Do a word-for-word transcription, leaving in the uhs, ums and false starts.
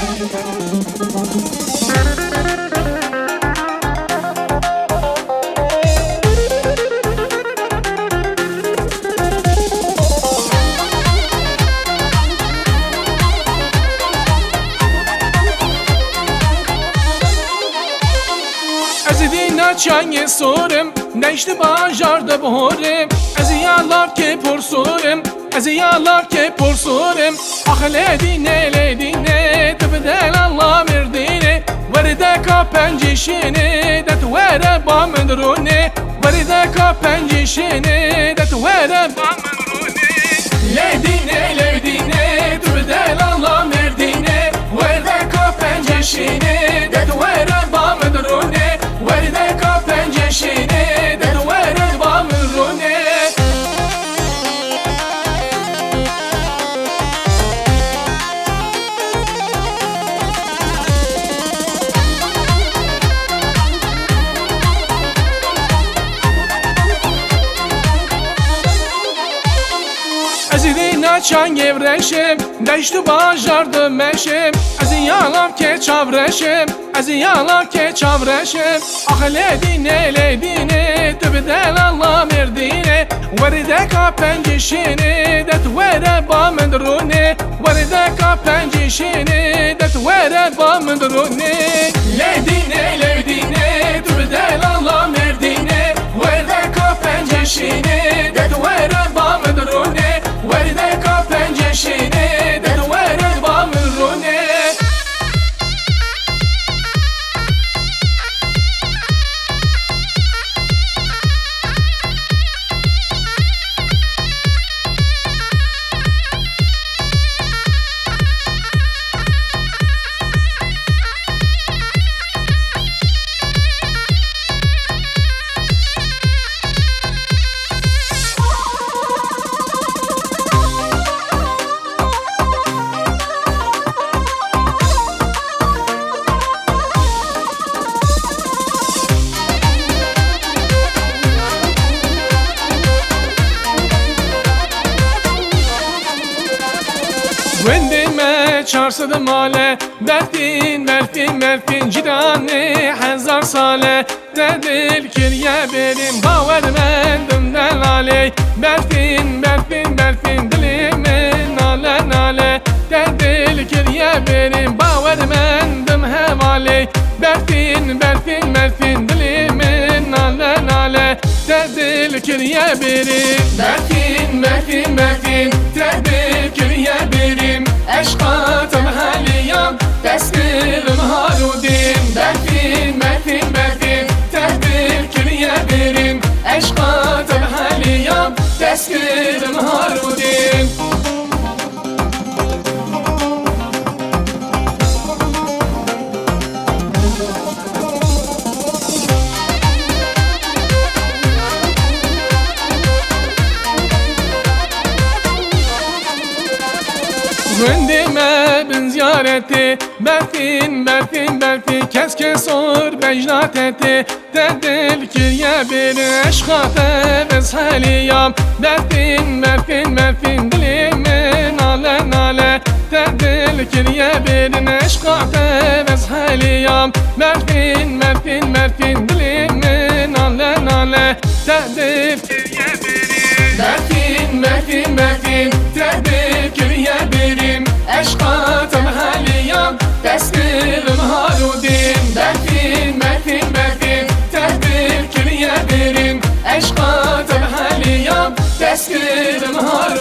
Ez ê dîna çangê sorim, neşti bajar de bihorim. Ez ê ya lavkê porsorim, ez ê ya lavkê porsorim. Ax lê dîne, lê dîne, tu bi delala merdîne. Werdeka pencî şîne, de tu were ba min rûne. Werdeka pencî şîne, de tu were ba min rûne. Lê dîne, lê dîne, tu bi delala merdîne. Werdeka pencî şîne, de tu were ba min rûne. Werdeka pencî şîne, de tu were ba min rûne. Ez ê dîna çangê vreşim, deşt û bajar dimeşim. Ez ê ya lavkê çavreşim, ez ê ya lavkê çavreşim. Ax lê dîne, lê dîne, tu bi delala merdîne. Werdeka pencî şîne, de tu were ba min rûne. Werdeka pencî şîne, de tu were ba min rûne. Lê dîne, lê dîne, tu bi delala merdîne. Werdeka pencî şîne, de tu were ba min rûne. Werdeka pencî şîne, de tu were ba min rûne. Gundê me çar sed male, Berfîn, Berfîn, Berfîn, cîranê hezar sale. Te dil kiriye bêrîn, bawer mendim delalê. Berfîn, Berfîn, Berfîn, dilê min nale nale. Te dil kiriye bêrîn, bawer mendim hevalê. Berfîn, Berfîn, Berfîn, dilê min nale nale. Te dil kiriye bêrîn. Berfîn, Berfîn, Berfîn, te dil kiriye bêrîn. Eşqa te miheliyam, dest kirim har û dîn. Berfîn, Berfîn, Berfîn, te dil kiriye bêrîn. Eşqa te miheliyam, dest kirim har û dîn. Gundê me bin ziyaretê. Berfîn, Berfîn, Berfîn, kes kes or bejna tetê. Te dil kiriye bêrîn, eşqa te vez heliyam. Berfîn, Berfîn, Berfîn, dilê min nale nale. Te dil kiriye bêrîn, eşqa te vez heliyam. Berfîn, Berfîn, Berfîn, dilê min nale nale. Te dil kiriye bêrîn. Berfîn, Berfîn, Berfîn, te dil kiriye bêrîn. Eşqa te miheliyam, dest kirim har û dîn. Berfîn, Berfîn, Berfîn, te dil kiriye bêrîn. Eşqa te miheliyam, dest kirim har